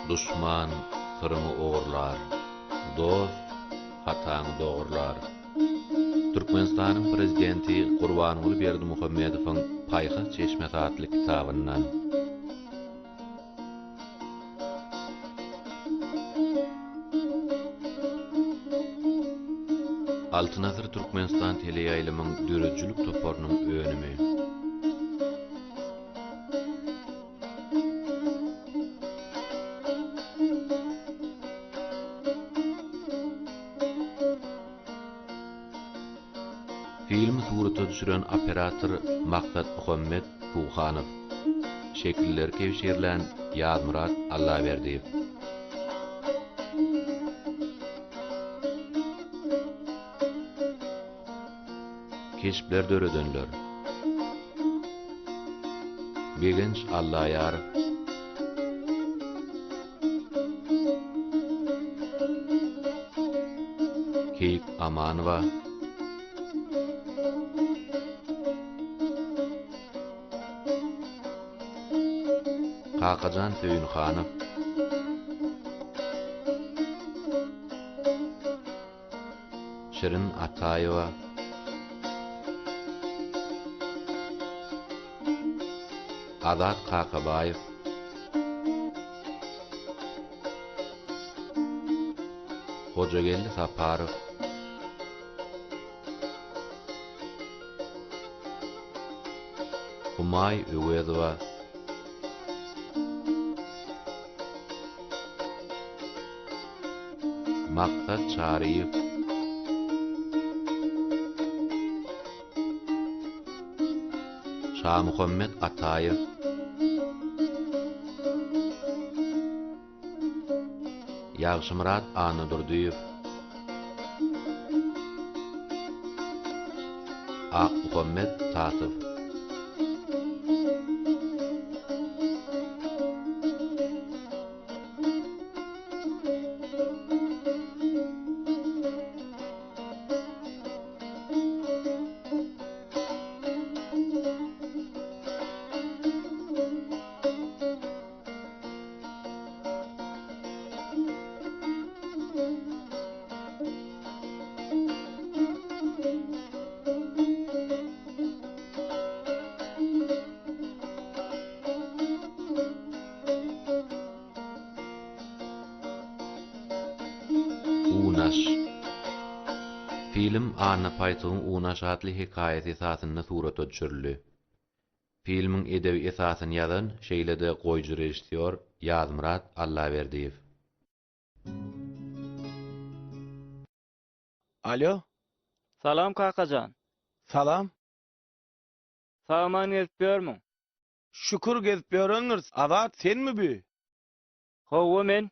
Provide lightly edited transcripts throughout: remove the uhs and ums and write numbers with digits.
Duşman syryňy ogurlar, dost hataňy dogurlar. Türkmenistanyň Prezidenti Gurbanguly Berdimuhamedowyň Paýhas çeşmesi atly kitabyndan. Altyn asyr Türkmenistan teleýaýlymyň döredijilik toparynyň önümi. Filmi surata düşüren operator Maksatmuhammet Suhanow. Şekilleri kebşirlän Ýazmyrat Allaberdiýew. Keşpler döredenler, Begenç Allaýarow, Keýik Amanowa, Kakajan Söýünhanow, Şirin Ataýewa, Azat Kakabaýew, Hojageldi Saparow, Humaý Öwezowa, Maksat Çaryýew. Şamuhammet Ataýew. Ýagşymyrat Annadurdyýew. Akmuhammet Tatow. Unaş. Film Anna Paýtygyň Unaş atly hekaýasy esasynda surata düşürildi. Filmiň edebi esasyny ýazan, şeýle-de goýujy režissýor Ýazmyrat Allaberdiýew. Alýo. Salam Kakajan. Salam. Sag-aman gezip ýörmüň? Şükür gezip ýörendiris. Azat senmi bü? Hawa men.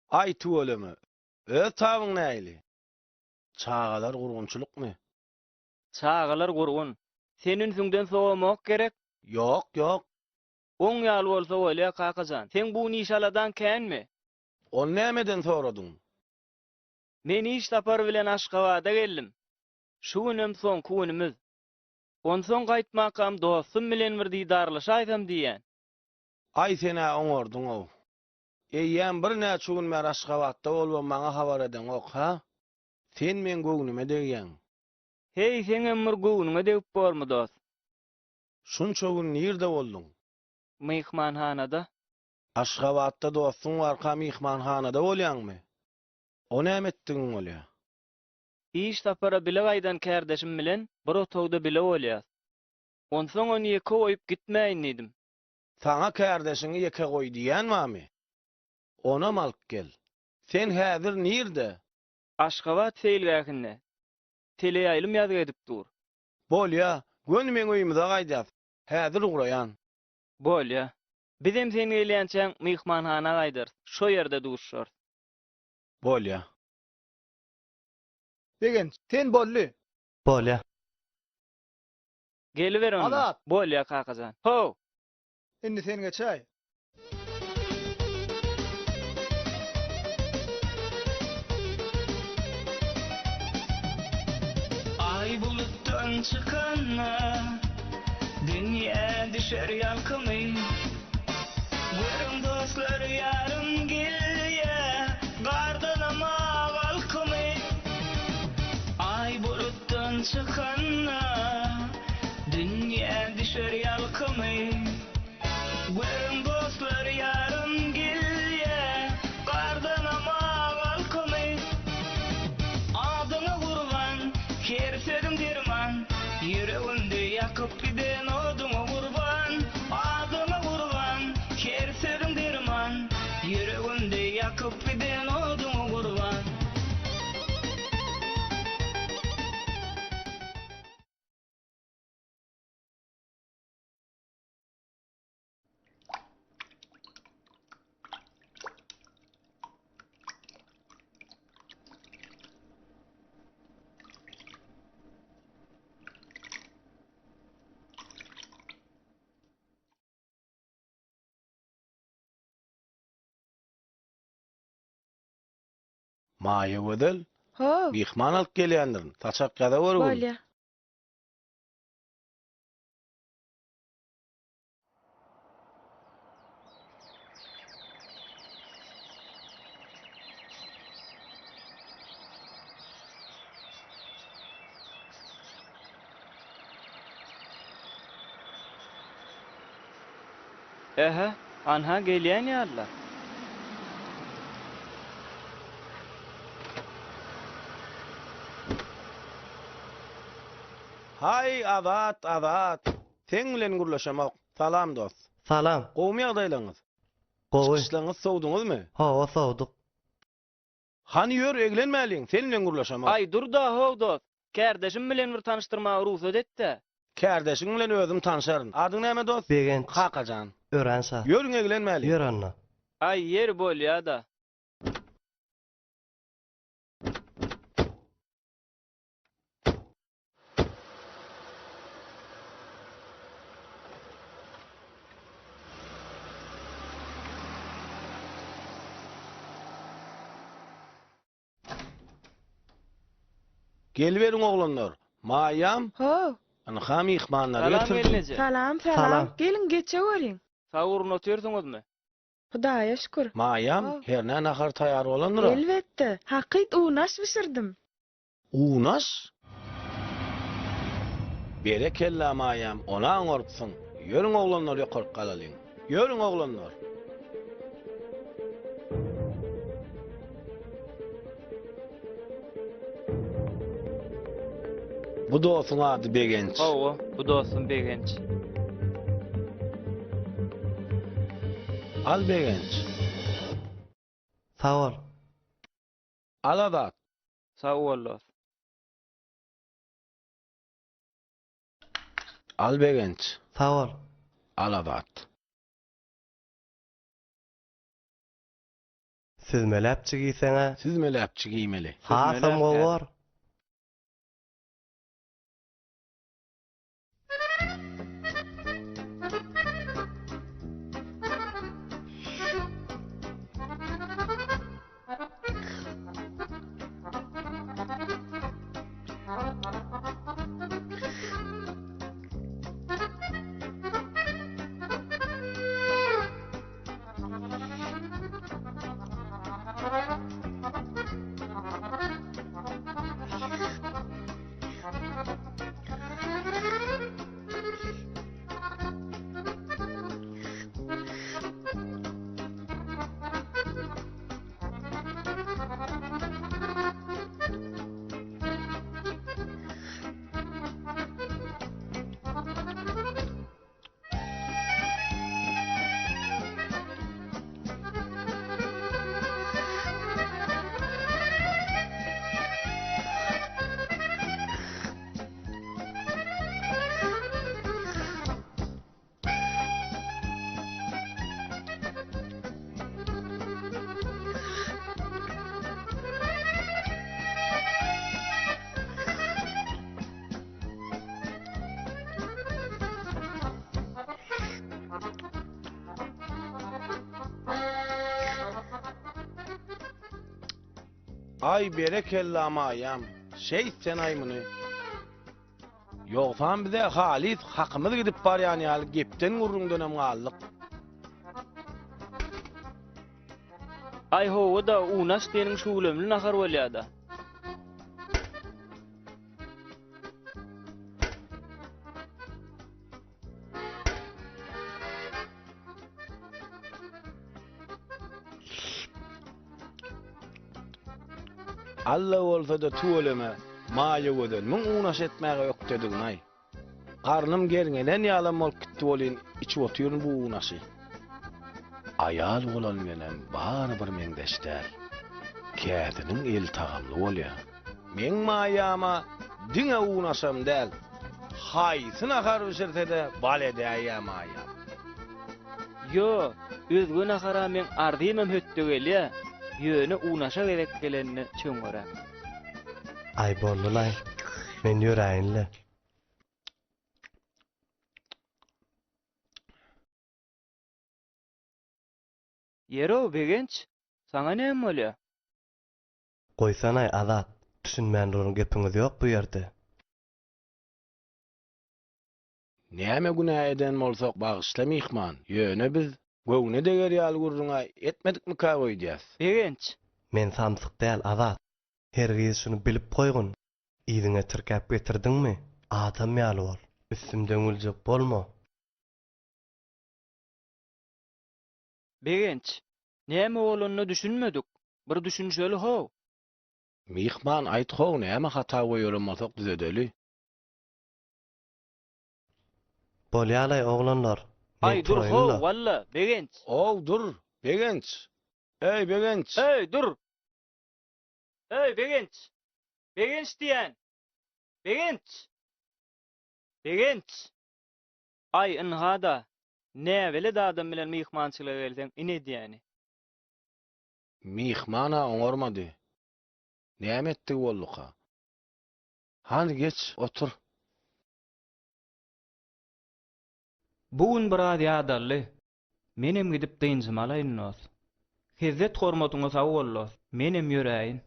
Aý tüweleme. Öz tabyň nähili? Çagalar gurgunçylykmy? Çagalar gurgun. Sen ünsüňden sowamok gerek? Ýok, ýok. Oň ýaly bolsa bolýa kakajan. Seň bu gün iş aladaň känmi? Ony nämeden soradyň? Men iş sapary bilen Aşgabada geldim. Şu günem soňky günümiz. Onsoň gaýtmakam dostum bilen bir didarlaşaýsam diýýän. Aý sen-ä oňardyň-ow. Eýýäm birnäçe gün bäri Aşgabatda bolubam maňa habar edeňok, hä? Sen meň göwnüme degýäň. Heý, seňem bir göwnüňe degip bormy, dost? Şunça gün nirde bolduň? Myhmanhanada. Aşgabatda dostuň barka myhmanhanada bolýaňmy? O näme etdigiň bolýa? Iş sapara bile gaýdan kärdeşim bilen bir otagda bile bolýas. Onsoň ony ýeke goýup gitmäýin diýdim. Saňa kärdeşiňi ýeke goý diýýän barmy? Onam alyp gel. Sen häzir nirde? Aşgabat seýilgähinde. Teleýaýlym ýazgy edip dur. Bolýa, göni meň öýümize gaýdýas. Häzir ugraýan. Bolýa. Bizem sen gelýänçäň myhmanhana gaýdarys. Şo ýerde duşarys. Bolýa. Begenç, sen boldy. Bolýa. Geliber onda. Azat! Bolýa kakajan. How! Indi sen geçäý. Aý bulutdan çykanda, Dünýä düşer ýalkymy. Görüň dostlar ýarymy. Dünýä düşer ýalkymy. Görüň dostlar ýarym gelýä, Gardanam ak alkymy. Adyňa gurban, her sözüň derman, Ýüregimde ýakyp giden oduňa gurban. Adyňa gurban, her sözüň derman, Ýüregimde ýakyp giden oduňa gurban. Maýagözel, Ho, myhman alyp gelýändirin. Saçak ýazaweri gül. bolýa. Ähä, anha gelýän ýaly-la. Haý, Azat, Azat! Seň bilen gürleşemok. Salam, dost. Salam. Gowumy ýagdaýlaryňyz? Gowy. Çykyşlaryňyzy sowduňyzmy? Hawa, sowduk. Hany ýör, eglenmäliň, sen bilen gürleşemok. Aý, dur-da, how dost. Kärdeşim bilen bir tanyşdyrmaga rugsat et-dä. Kärdeşiň bilen özüm tanşaryn. Adyň näme dost? Begenç. Kakajan. Örän şat. Ýörüň eglenmäliň. Ýör onda. Aý, ýeri bolýa-da. Geliberiň oglanlar. Maýam. How. Ynha myhmanlary Salam getirdim. gelneje. Salam, salam. Salam. Geliň geçeweriň. Sag urun otyrsyňyzmy? Hudaýa şükür. Maýam, How. hernä nahar taýýar bolandyr-a? Elbetde. Hakyt unaş bişirdim. Unaş? Berekella Maýam, ony aňarypsyň. Ýörüň oglanlar ýokaryk galalyň. Ýörüň oglanlar. Bu dostuň ady Begenç. Hawa, bu dostum Begenç. Al Begenç. Sag bol. Al Azat. Sag bol dost. Al Begenç. Sag bol. Al Azat. Süzmeläpçik iýseň-ä. Süzmeläpçik iýmeli. Hasam gowy bor. Aý berekella Maýam, şeýtsenaý muny. Ýogsam bize halys hakymyz gidip barýan ýaly gepden gürrüňdenem galdyk. Aý hawa-da, unaş diýeniň şüwlemli nahar bolýa-da. Alla bolsa-da tüweleme, Maýagözelmiň unaş etmäge ökdedigini-aý. Garnym gerňelen ýalam bolup gitdi welin, içip otyryn bu unaşy. Aýal bolan bilenem bary bir meňzeş däl. Käsiniň eli tagamly bolýar. Meň Maýama diňe unaşam däl, haýsy nahar bişirse-de bal edäýýär Maýam. Ýo, özge nahara meň arzymam hötde gelýä, ýöne unaşa gezek gelende çöňňeräk. Aý boldy-laý, men ýöräýin-le. Ýer-ow, Begenç, saňa näme bolýa? Goýsanaý, Azat, düşünmän duran gepiňiz ýok bu ýerde. Näme günä eden bolsak bagyşla myhman, ýöne biz göwne deger ýaly gürrüň-ä etmedikmikäk öýdýäs. Begenç! Men samsyk däl, Azat. Hergiz şuny bilip goýgun, yzyňa tirkäp getirdiňmi, adam ýaly bol. Üstümden güljek bolma. Begenç, näme bolanyna düşünmedik, bir düşünişeli how. Myhman aýt how näme hata goýberen bolsak düzedeli. Bolýalaý oglanlar, men Aý dur how, turaýyn-la. walla, Begenç. Ow dur, Begenç. Eý Begenç. Eý dur. Eý Begenç. Begenç diýýän. Begenç. Begenç. Aý, ynha-da, näbelet adam bilen myhmançylyga gelseň, ine edýäni. Myhman-a oňarmady. Näme etdigi bolduka? Hany, geç, otur. Bu gün biraz ýadaldy. Menem gidip dynjymy alaýyn, dost. Hezzet-hormatyňa sag bol, dost. Menem ýöräýin.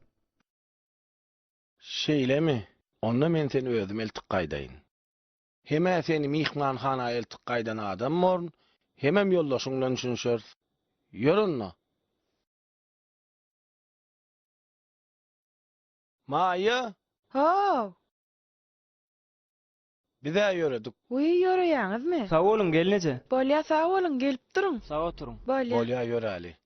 Şeýlemi? Onda men seni özüm eltip gaýdaýyn. Hem-ä seni myhmanhana eltip gaýdan adam borun, hemem ýoldaşyň bilen düşünişeris. Ýör onda. Maýa! How! Biz-ä ýöredik. Wiý, ýöreýäňizmi? Sag boluň, gelneje. Bolýa, sag boluň, gelip duruň. Sag oturyň. Bolýa. Bolýa, ýöräli.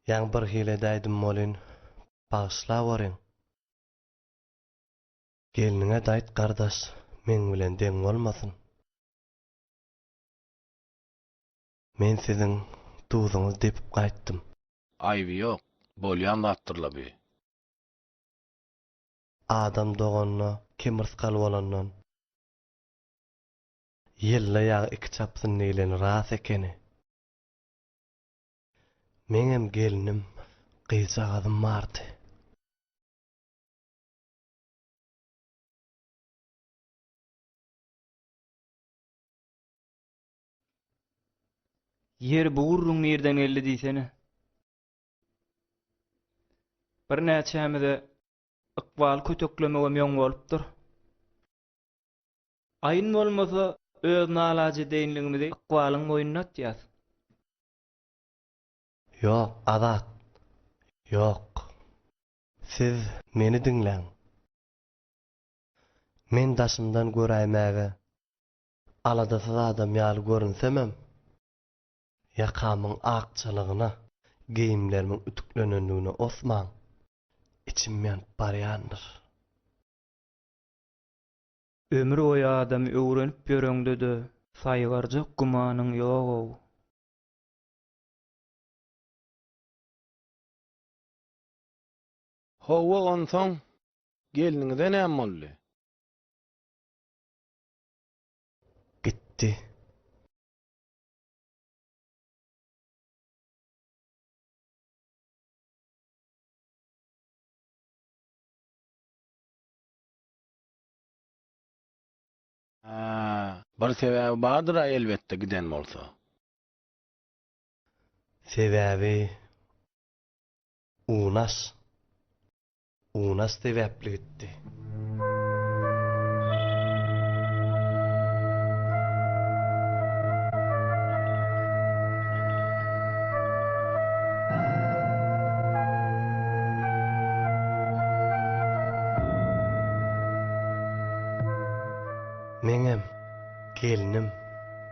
Ýaňy birhili edäýdim welin, bagyşlaweriň. Gelniňe-de aýt gardaş, meň bilen deň bolmasyn. Men siziň duzuňyzy depip gaýtdym. Aýby ýok, bolýan zatdyrla bi. Adam doganda kemyrsgal bolandan, ýylda ýagy iki çapsyn diýleni ras ekeni. Meňem gelnim, gyzjagazym bardy. Ýeri bu gürrüň nirden geldi diýsene. Birnäçämize ykbaly köteklemegem ýoň bolupdyr. Aýyn bolmasa öz nalajedeýinligimizi ykbalyň boýnuna atýas. Ýok, Azat, ýok. Siz meni diňläň. Men daşymdan göräýmäge Aladasyz adam ýaly görünsemem, ýakamyň akjalygyna, geýimlerimiň ütüklenenligine osmaň, içim ýanyp barýandyr. Ömür boýy adamy öwrenip ýöreňde-de saýgarjak gümanyň ýog-ow. Hawa, onsoň gelniňize näme boldy? Gitdi. Hä, bir sebäbi bardyr-a elbetde giden bolsa. Sebäbi unaş. Unaş sebäpli gitdi. Meňem gelnim,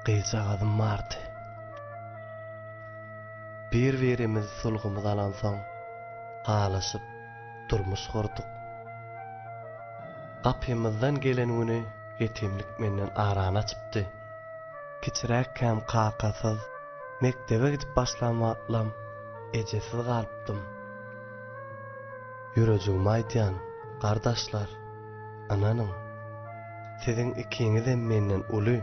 gyzjagazym bardy. Bir-birimizi sulhumyz alansoň, halaşyp durmuş gurduk. Gapymyzdan gelen güni ýetimlik menden arany açypdy. Kiçiräkkäm kakasyz, mekdebe gidip başlan wagtlam ejesiz galypdym. Ýürejigime aýdýan, gardaşlar, ynanyň, siziň ikiňizem menden uly,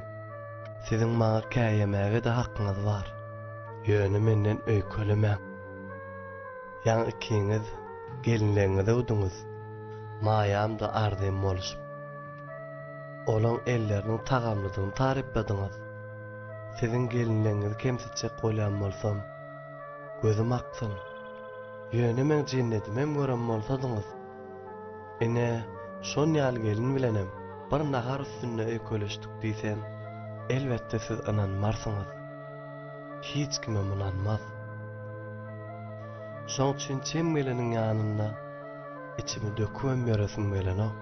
siziň maňa käýemäge-de hakyňyz bar. Ýöne menden öýkelemäň. Ýaňy ikiňiz gelinlegiňizi öwdüňiz, Maýam-da Arzym boluşyp. Olaň elleriniň tagamlydygyny tarypladyňyz. Siziň gelinlegiňizi kemsitjek bolýan bolsam, gözüm aksyn. Ýöne meň jennedimem gören bolsadyňyz. Ine, şon ýaly gelin bilenem bir nahar üstünde öýkeleşdik diýsem, elbetde siz ynanmarsyňyz. Hiç kimem ynanmaz. Şoň üçin çem geleniň ýanynda içimi dökübem ýöresim gelenok.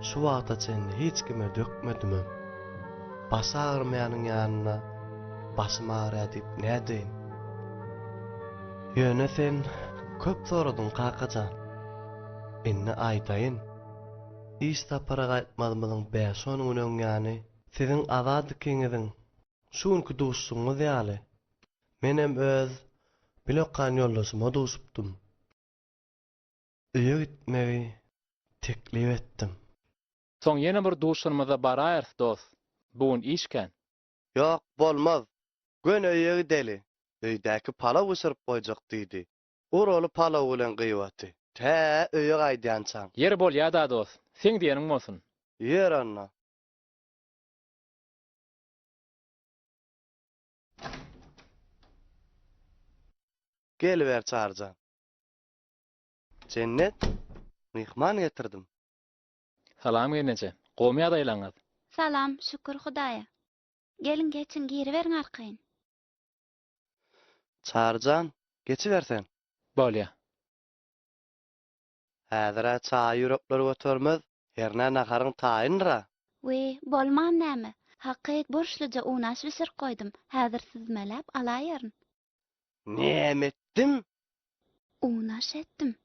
Şu wagta çenli hiç kime dökmedimem. Başy agyrmaýanyň ýanynda başym agyrýar diýip nädeýin? Ýöne sen köp soradyň kakajan. Indi aýdaýyn. Iş sapara gaýtmazymyzyň bäş-on gün öň ýany siziň Azat ikiňiziň şu günki duşuşygyňyz ýaly, menem öz bilokan ýoldaşyma duşupdym. Öýe gitmegi teklip etdim. Soň ýene bir duşanymyzda baraýarys, dost. Bu gün iş kän. Ýok, bolmaz. Göni öýe gideli. Öýdäki palaw bişirip goýjak diýdi. Uraly palaw bilen gyýbaty. Tä öýe gaýdýançaň. Ýeri bolýa-da, dost. Seň diýeniň bolsun. Ýör onda. Geliber Çaryjan. Jennet, myhman getirdim. Salam gelneje. Gowmy ýagdaýlaňyz? Salam, şükür Hudaýa. Geliň geçiň giriberiň arkaýyn. Çaryjan, geçiber sen. Bolýa. Häzir-ä çaýy ýürekler götermez, hernä naharyň taýyndyr-a. Wiý, bolman näme. Hakyt burçluja unaş bişirip goýdum, häzir süzmeläp alaýaryn. Näme etdiň? Unaş etdim.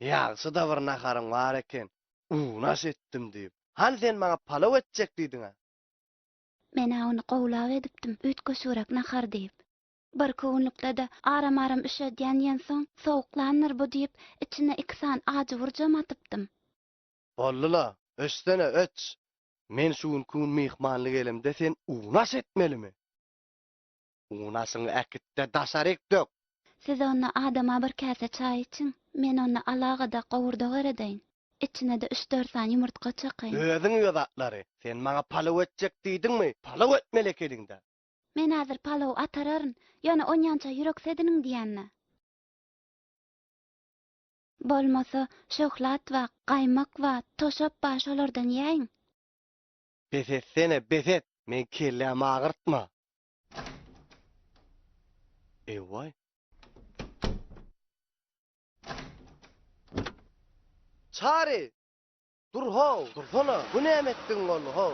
Ýagşy-da bir naharyň bar eken, unaş etdim diýip. Hany sen maňa palaw etjek diýdiň-ä? Men-ä ony gowlap edipdim, üýtgeşigräk nahar diýip. Birki günlükde-de aram-aram üşedýän diýensoň, sowuklandyr bu diýip, içine iki sany ajy burjam atypdym. Boldy-la, öçsene, öç! Men şu günki gün myhmanly gelemde sen unaş etmelimi? Unaşyňy äkit-de daşaryk dök! Siz onda adama bir käse çaý içiň, men onda alagada gowurdak eredeýin. Içine-de üç-dört sany ýumurtga çakaýyn. Özüň iý o zatlary. Sen maňa palaw etjek diýdiňmi, palaw etmeli ekeniň-dä. Men häzir palaw atararyn, ýöne onýança ýürek sediniň diýende. Bolmasa, şöhlat bar, gaýmak bar, toşap bar, şolardan iýäýiň. Bes etsene, bes et! Meň kellämi agyrtma! Ewaý. Çary! Dur how, dursana! Bu näme etdigiň boldy how?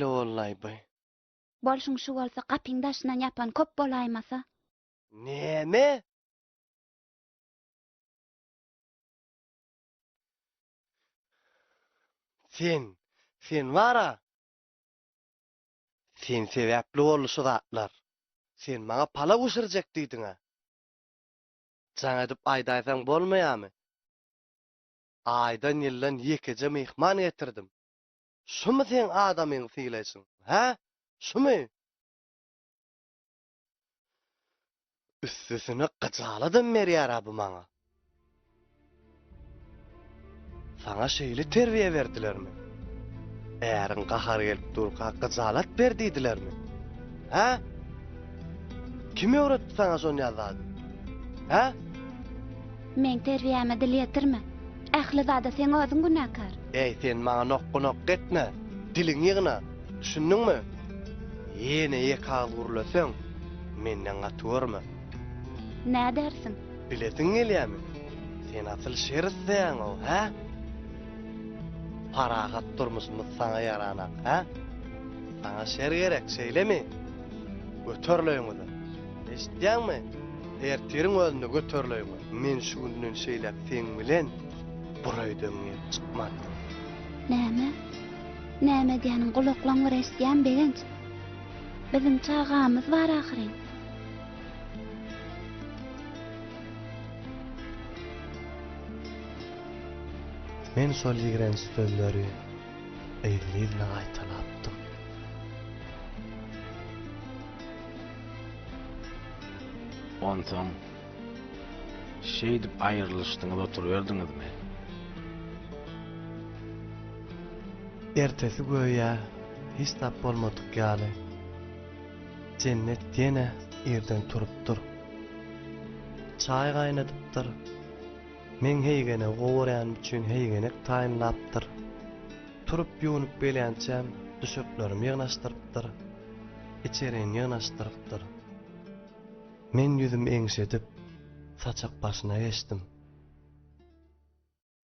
Nähili boldy-aý bu? Bolşuň şu bolsa gapyň daşyndan ýapan köp bolaýmasa. Näme? Sen, sen bar-a! Sen sebäpli boldy şu zatlar. Sen maňa palaw bişirjek diýdiň-ä. Jaň edip aýdaýsaň bolmaýamy? Aýdan-ýyldan ýekeje myhman getirdim. Şumy seň adamyňy sylaýşyň, hä? Şumy? Üstesine gyjaladam berýär-ä bu maňa. Saňa şeýle terbiýe berdilermi? Äriň gahary gelip durka gyjalat ber diýdilermi? Hä? Kim öwretdi saňa şon ýaly zady? Hä? Meň terbiýäme dil ýetirme. Ähli zada seň özüň günäkär. Eý, sen maňa nokga-nokga etme. Diliňi ýygna. Düşündiňmi? Ýene ýeke agyz gürleseň, menden gaty görme. Nädersiň? Bilesiň gelýämi? Sen asyl şer isleýäň-ow, hä? Parahat durmuşymyz saňa ýaranak, hä? Saňa şer gerek, şeýlemi? Göteril öýüňize. Eşidýäňmi? Ertiriň özünde göteril öýüňe. Men şu günden şeýläk seň bilen bir öýden girip çykman. Näme? Näme edýäniň gulaklaň bir eşidýän Begenç. Biziň çagamyz bar ahyryn. Men şol ýigrenç sözleri yzly-yzyna gaýtalapdym. Onsoň şeýdip aýrylyşdyňyz oturyberdiňizmi? Ertesi göýä hiç zat bolmadyk ýaly, Jennet ýene irden turupdyr. Çaý gaýnadypdyr. Meň heýgenegi gowurýanym üçin heýgenek taýynlapdyr. Turup ýuwnup gelýänçäm düşeklerimi ýygnaşdyrypdyr. Içerini ýygnaşdyrypdyr. Men ýüzümi eňşedip, saçak başyna geçdim.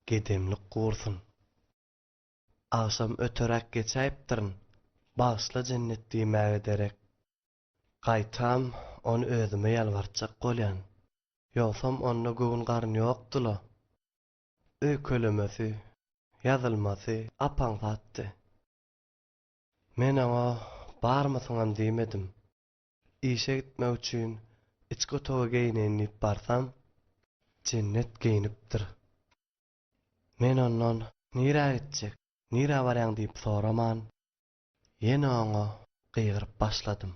Gedemlik gursun. Agşam öteräk geçäýipdirin, bagyşla Jennet diýmäge derek, gaýtam ony özüme ýalbartjak bolýan. Ýogsam onda göwün-garyn ýokdy-la. Öýkelemesi, ýazylmasy ap-aňsatdy. Men oňa barmysyňam diýmedim. Işe gitmek üçin içki otaga geýineýin diýip barsam, Jennet geýnipdir. Men ondan nirä gitjek, nirä barýaň diýip soraman, ýene oňa gygyryp başladym.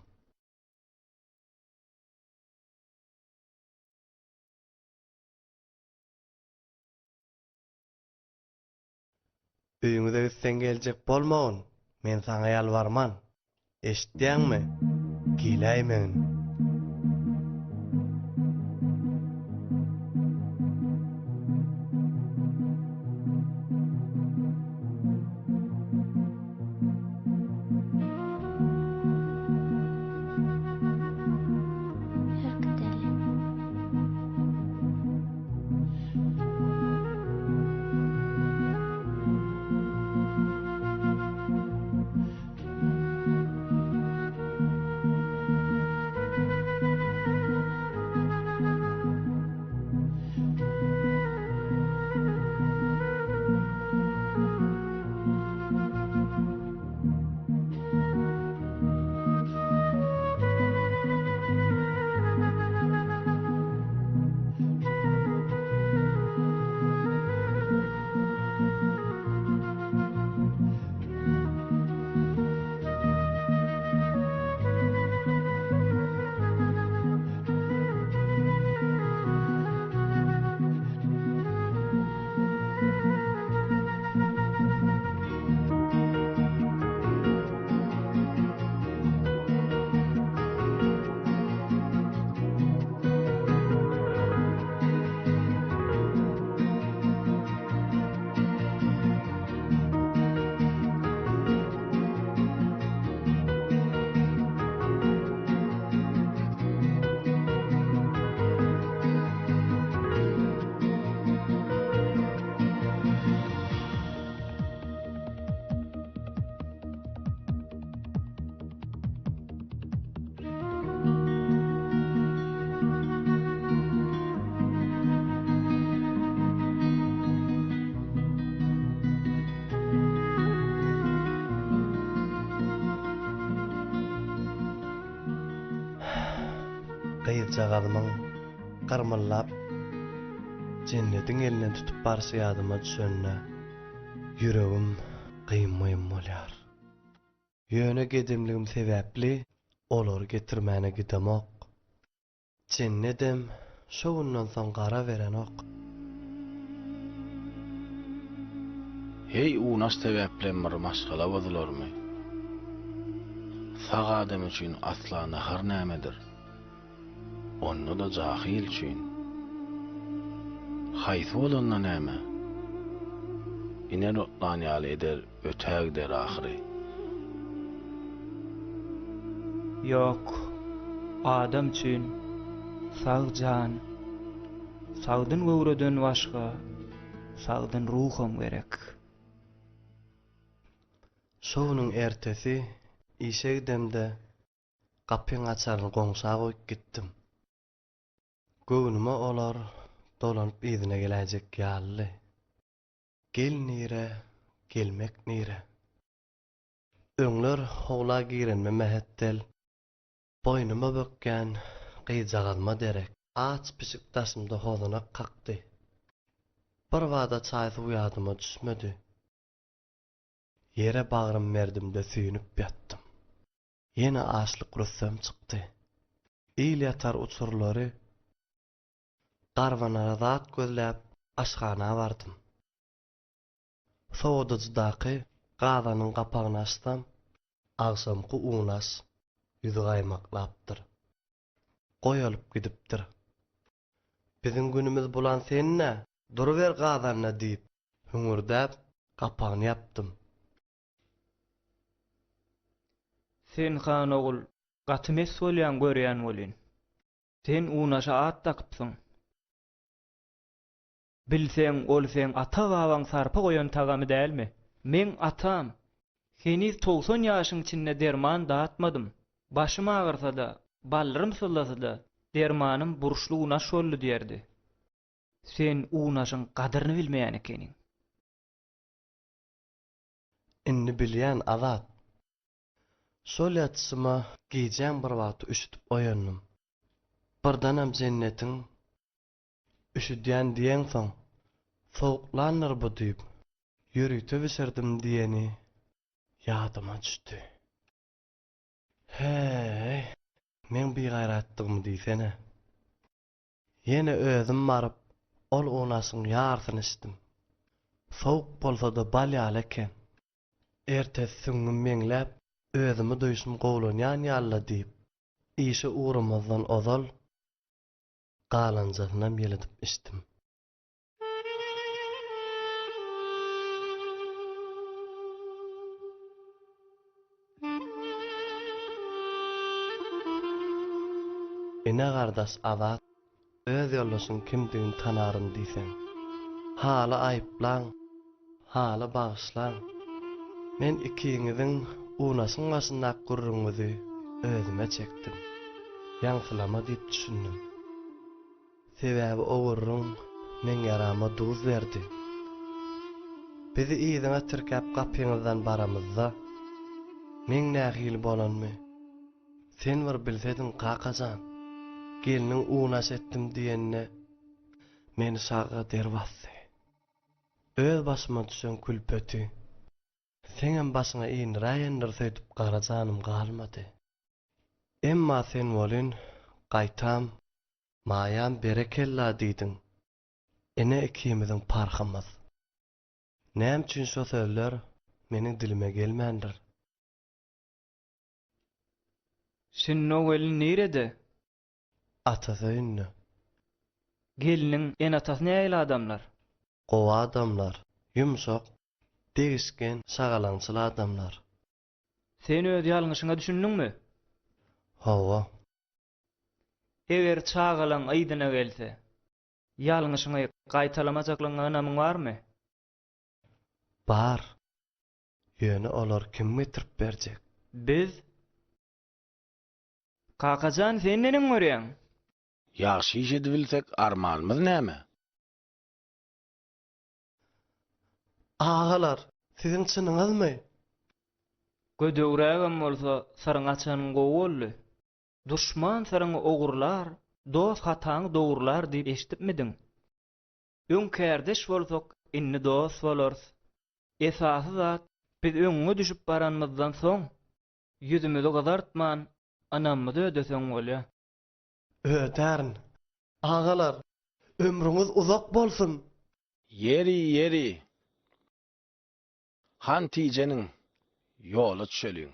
Öýüňize gitseň geljek bolmagyn, men saňa ýalbarman. Eşitýäňmi? Geläýmegin. Ýör gideli. Gyzjagazymyň gyrmyldap Jennediň elinden tutup barşy ýadyma düşende, ýüregim gyýym-gyýym bolýar. Ýöne gedemligim sebäpli olary getirmäne gidemok. Jennedem şo günden soň gara berenok. Heý unaş sebäplem bir maşgala bozularmy? Sag adam üçin asla nahar nämedir? Onda-da jahyl üçin. Haýsy bolanda näme? Iner otlan ýaly eder ötägider ahyry. Ýok, adam üçin sag jan, sagdyn göwreden başga sagdyn ruham gerek. Şo günüň ertesi işe gidemde gapyň açaryny goňşa goýup gitdim. Göwnüme olar dolanyp yzyna geläýjek ýalydy. Gel nire, gelmek nire. Öňler howla girenime mähetdel, boýnuma bökýän gyzjagazyma derek, aç pişik daşymda hozanak kakdy. Birbada çaý-suw ýadyma düşmedi. Ýere bagrym berdim-de süýnüp ýatdym. Ýene açlyk rüstem çykdy. Il ýatar uçurlary Garbanara zat gözläp aşhana bardym. Sowadyjydaky gazanyň gapagyny açsam, agşamky unaş ýüzi gaýmaklapdyr. Goýalyp gidipdir. Biziň günümiz bulan sen-dä, duruber gazanda diýip, hüňürdäp, gapagyny ýapdym. Sen han ogul, gaty mes bolýaň görýän welin. Sen unaşa at dakypsyň. Bilseň, ol seň ata-babaň sarpa goýan tagamy dälmi? Meň atam, Heniz 90 ýaşyň içinde derman datmadym. Başym agyrsa-da, baldyrym syzlasa-da, dermanym burçly unaş boldy diýerdi. Sen unaşyň gadyryny bilmeýän ekeniň. Indi bilýän, Azat. Şol ýatyşyma gijäň bir wagty üşüdip oýandym. Birdenem Jennetiň Üşüdýän diýeňsoň, sowuklandyr bu diýip, ýörite bişirdim diýeni ýadyma düşdi. He-eý, meň bigaýratdygymy diýsene. Ýene özüm baryp, ol unaşyň ýarysyny içdim. Sowuk bolsa-da bal ýaly eken. Ertesi süňňüm meňläp, özümi duýşum gowulanýan ýaly-la diýip, işe ugramazdan ozal, galanjasynam ýylydyp içdim. Ine gardaş Azat, öz ýoldaşyň kimdigini tanaryn diýseň. Haly aýyplaň, haly bagyşlaň. Men ikiňiziň unaşyň başyndaky gürrüňiňizi özüme çekdim. Ýaňsylama diýip düşündim. Sebäbi o gürrüň meň ýarama duz berdi. Bizi yzyňa tirkäp gapyňyzdan baramyzda, meň nähili bolanymy sen bir bilsediň kakajan. Gelniň unaş etdim diýenine meni şagga der basdy. Öz başyma düşen külpeti seňem başyňa indiräýendir söýdüp gara janym galmady. Emma sen welin gaýtam Maýam berekella diýdiň. Ine ikimiziň parhymyz. Näme üçin şo sözler meniň dilime gelmändir? Şindi o gelin nirede? Atasy öýünde. Gelniň ene-atasy nähili adamlar? Gowy adamlar. Ýumşak, degişgen, şagalaňçyl adamlar. Sen öz ýalňyşyňa düşündiňmi? Hawa. Eger çagalaň yzyna gelse, ýalňyşyňy gaýtalamajaklygyňa ynamyň barmy? Bar. Ýöne olary kim getirip berjek? Biz. Kakajan, sen neneň görýäň? Ýagşy iş edibilsek armanymyz näme? Agalar, siziň çynyňyzmy? Gödegrägem bolsa, syryňy açanyň gowy boldy. Duşman syryňy ogurlar, dost hataňy dogrular diýip eşidipmidiň? Öň kärdeş bolsak, indi dost bolarys. Esasy zat, biz öňüňe düşüp baranymyzdan soň, ýüzümizi gyzartman, ynamymyzy ödeseň bolýa. Ödärin. Agalar, ömrüňiz uzak bolsun! Ýeri, ýeri. Han tijeniň, ýola düşeliň.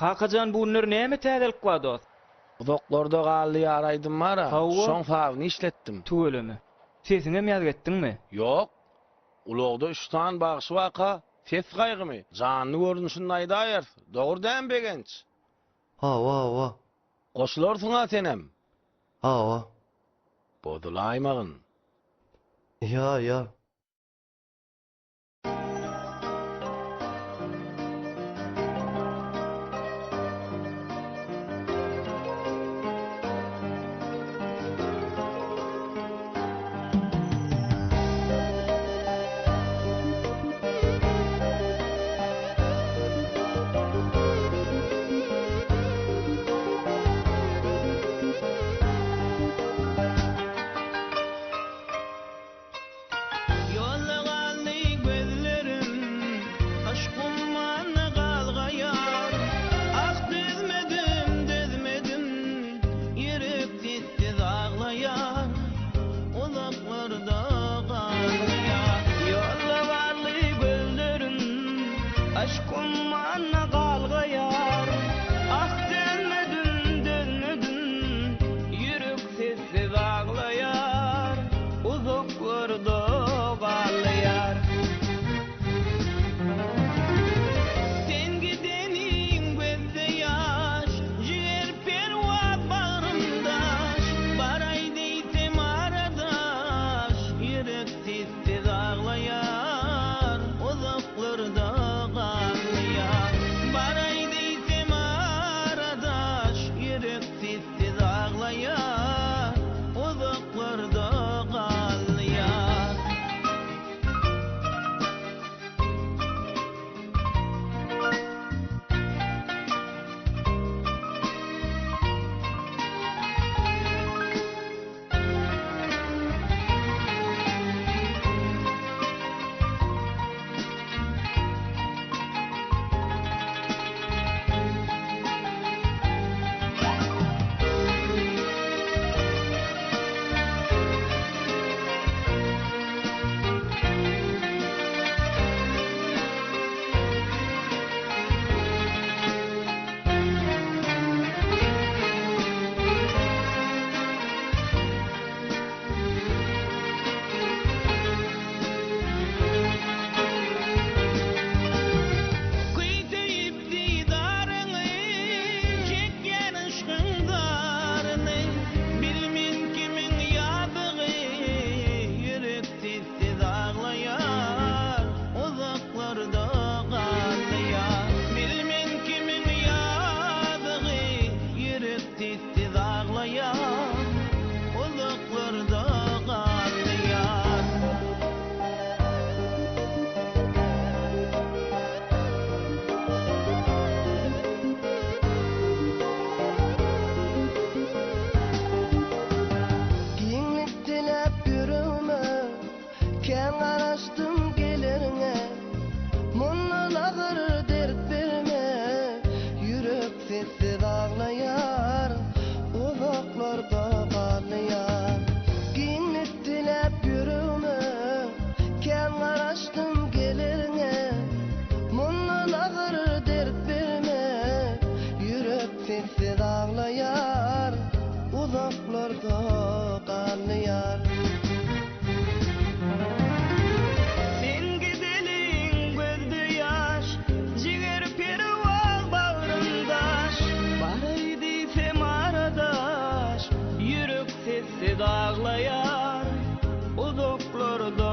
Kakajan bu günler näme täzelik bar dost? Uzaklarda galdy ýar aýdym bar-a, Hawa. şoň sazyny işletdim. Tüweleme. Sesiňem ýazgy etdiňmi? Ýok. Ulagda üç sany bagşy barka, ses gaýgymy, janly görnüşinde aýdaýarys. Dogry dämi Begenç? Hawa, hawa. Goşularsyň-a senem? Hawa. Bozulaýmagyn. Ýa, ýa. Ýolda galdy gözlerim, Yşk ummanyna galgaýar. Ah, dözmedim, dözmedim, Ýürek sessiz aglaýar. Uzaklarda galýar. Ýolda galdy gözlerim, Yşk ummanyna galgaýar. Ah, dözmedim, dözmedim, Ýürek sessiz aglaýar, Uzaklarda galýar. Sen gideniň gözde ýaş, Jiger perwaz bagrym daş. Baraý diýsem aradaş, Ýürek sessiz aglaýar, Uzaklarda galýar. Baraý diýsem aradaş, Ýürek Sessiz aglaýar, uzaklarda galýar. Kän garaşdym geleriňe, Mundan agyr dert berme. Ýürek sessiz aglaýar, Uzaklarda galýar. Giňlik diläp ýüregime, Kän garaşdym geleriňe. Mundan agyr dert berme. Ýürek sessiz aglaýar, Uzaklarda galýar. Sen gideliň gözde ýaş, Jiger perwaz bagrym daş. Baraý diýsem aradaş, Ýürek sessiz aglaýar, Uzaklarda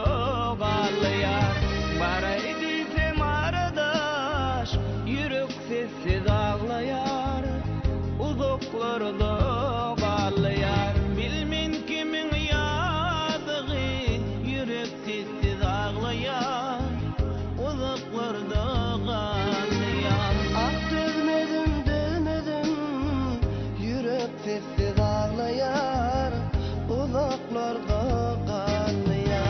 galýar. Baraý diýsem aradaş, Ýürek sessiz aglaýar, Uzaklarda galýar. Bilmen kimiň ýazygy, Ýürek sessiz aglaýar, Uzaklarda galýar. Ah dözmedim, dözmedim, Ýürek sessiz aglaýar, Uzaklarda galýar.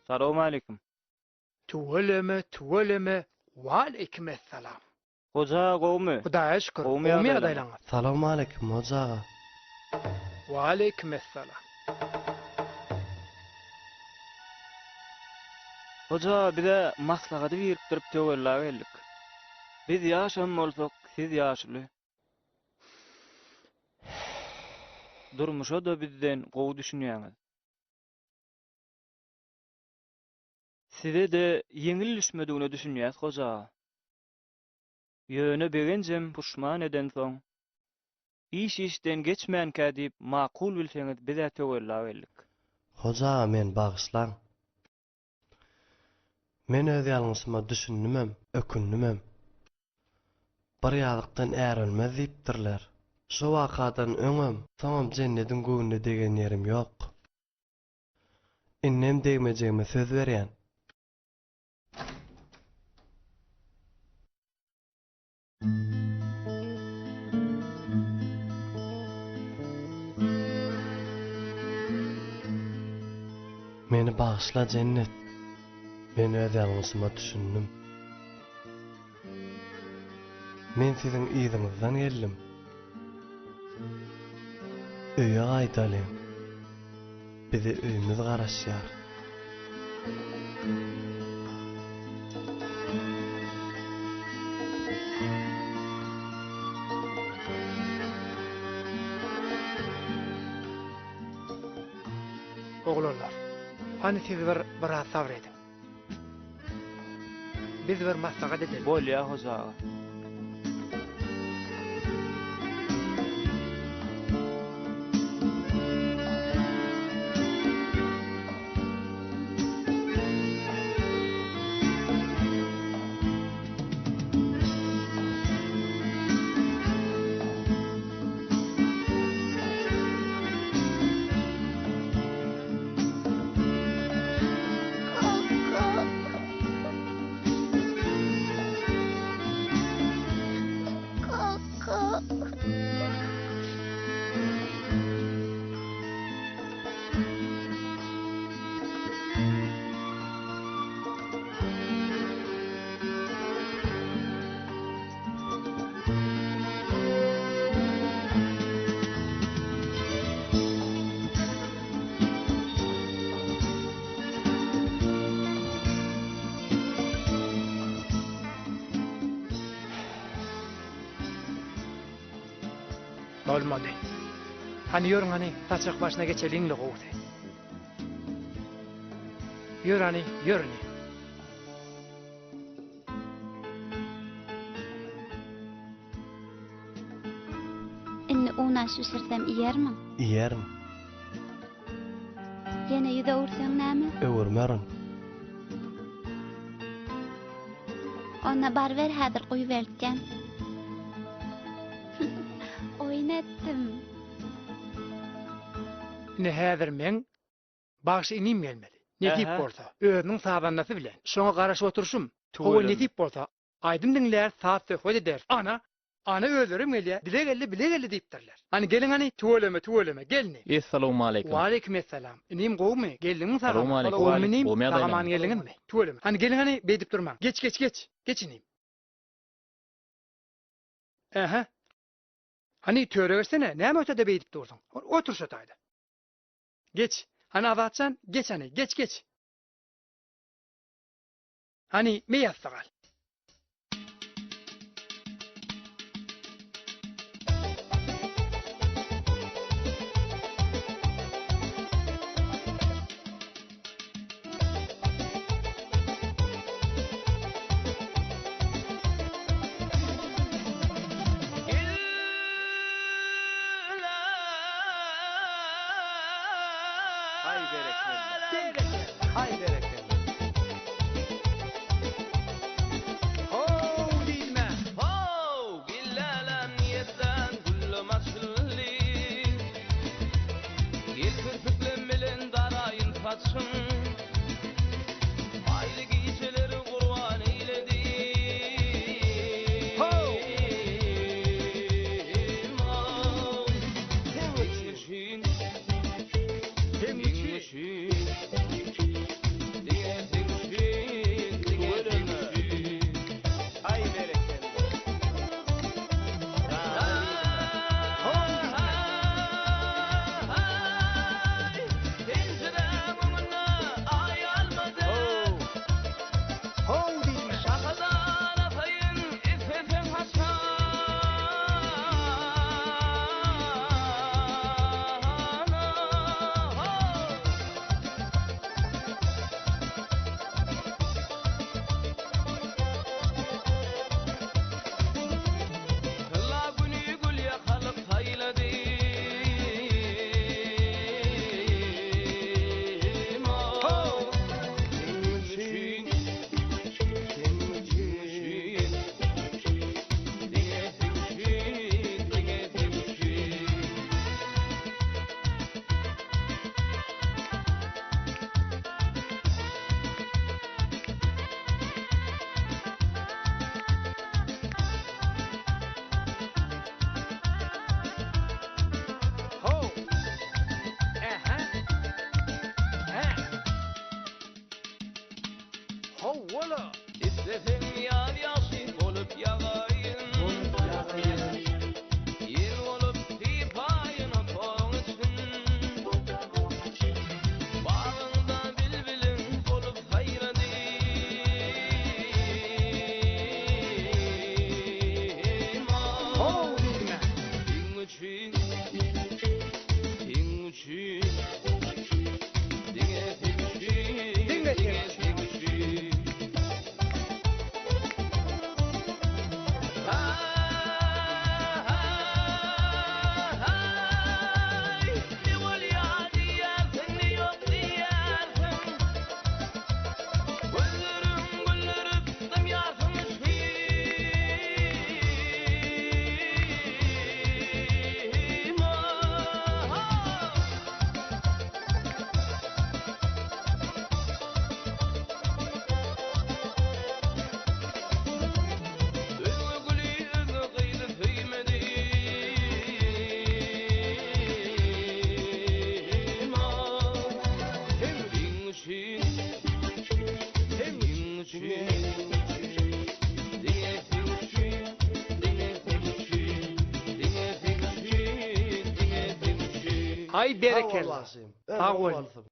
Salowmaleýkim. Tüweleme, tüweleme, waleýkimessalam. Hoja aga gowumy? Hudaýa şükür, Gowumy gowumy ýagdaýlaryňyz? ýagdaýlaryňyz? Salowmaleýkim Hoja aga. Waleýkimessalam. Hoja aga bize maslahady birikdirip töwella geldik. Biz ýaşam bolsak, siz ýaşuly. Durmuşa-da bizden gowy düşünýäňiz. Size-de ýeňil düşmedigine düşünýäs hoja aga. Ýöne Begenjem puşman edensoň, iş işden geçmänkä diýip makul bilseňiz biz-ä töwella geldik. Hoja aga meni bagyşlaň. Men öz ýalňyşyma düşündimem, ökündimem. Bir ýazykdan är ölmez diýipdirler. Şo wakadan öňem, soňam Jennediň göwnüne degen ýerim ýok. Indem degmejegime söz berýän. Meni bagyşla Jennet. Men öz ýalňyşyma düşündim. Men siziň yzyňyzdan geldim. Öýe gaýdalyň. Bize öýümiz garaşýar. Oglanlar, hany siz bir biraz sabyr ediň. Biz bir maslahat edeliň. Bolýa hoja aga. Kaka. Bolmady. Hany ýörüň hany saçak başyna geçeliň-le gowusy. Ýör hany, ýör indi. Indi unaş bişirsem iýermiň? Iýerin. Ýene ýüz öwürseň näme? Öwürmerin. Onda baryber häzir guýubertýän. Oýun etdim. Ine häzir meň bagşy inim gelmeli. Nesip bolsa, özüniň sazandasy bilen. Şoňa garaşyp oturyşym. Hawa nesip bolsa, aýdym diňläris, saz-söhbet ederis. Ana, Ana özlerem gelýä, bile geldi, bile geldi diýipdirler. Hany geliň hany, tüweleme, tüweleme, gelni. Essalowmaleýkim. Waleýkim essalam. Inim gowumy? Geldiňmi sag aman? Salowmaleýkim. Gowumy inim? Gowmy Sag aman ýagdaýlaryňyz? geldiňizmi? Tüweleme. Hany geliň hany, beýdip durmaň. Geç, geç, geç. Geç inim. Ähä. Hany töre geçsene, näme ötede beýdip dursuň? Otur şo taýda. Geç. Hany Azatjan, geç hany, geç, geç. Hany, meý ýassyk al. Haý berekella. Berekella. Haý berekella. How diýme. How, gillälem niýetlän güllem açyldy. Gel kirpiklem bilen daraýyn saçyň. Aýly gijeleri gurban eýledim. How! Seň üçin. Seň üçin. Diňe seň üçin, diňe seň üçin. Aý berekella. Penjiräň öňünde aý almady. How diýme. Şahadan asaýyn isleseň haçan. Tylla güni gül ýakalyk saýlady. Seň üçin, seň üçin, diňe seň üçin, diňe seň üçin. How. Ähä. Hä. Howwala. Isleseň ýaz ýagşy bolup ýagaýyn. Ýel bolup sypaýyn otagyň için. Bagyňda bilbiliň bolup saýradym. How diýme. Seň üçin, seň üçin, diňe seň üçin, Diňe diňe seň seň üçin. Haý, ne bolýar diýýärsiň, ne ýok diýýärsiň. Gözleriň güldürip dymýarsyň yşgym. Özge güli, özge gyzy söýmedim. Seň üçin, seň üçin, diňe seň üçin, diňe seň üçin, diňe seň üçin, diňe seň üçin. Haý Sag bol berekella. bagşym. Sag Ömrüň bol. bolsun.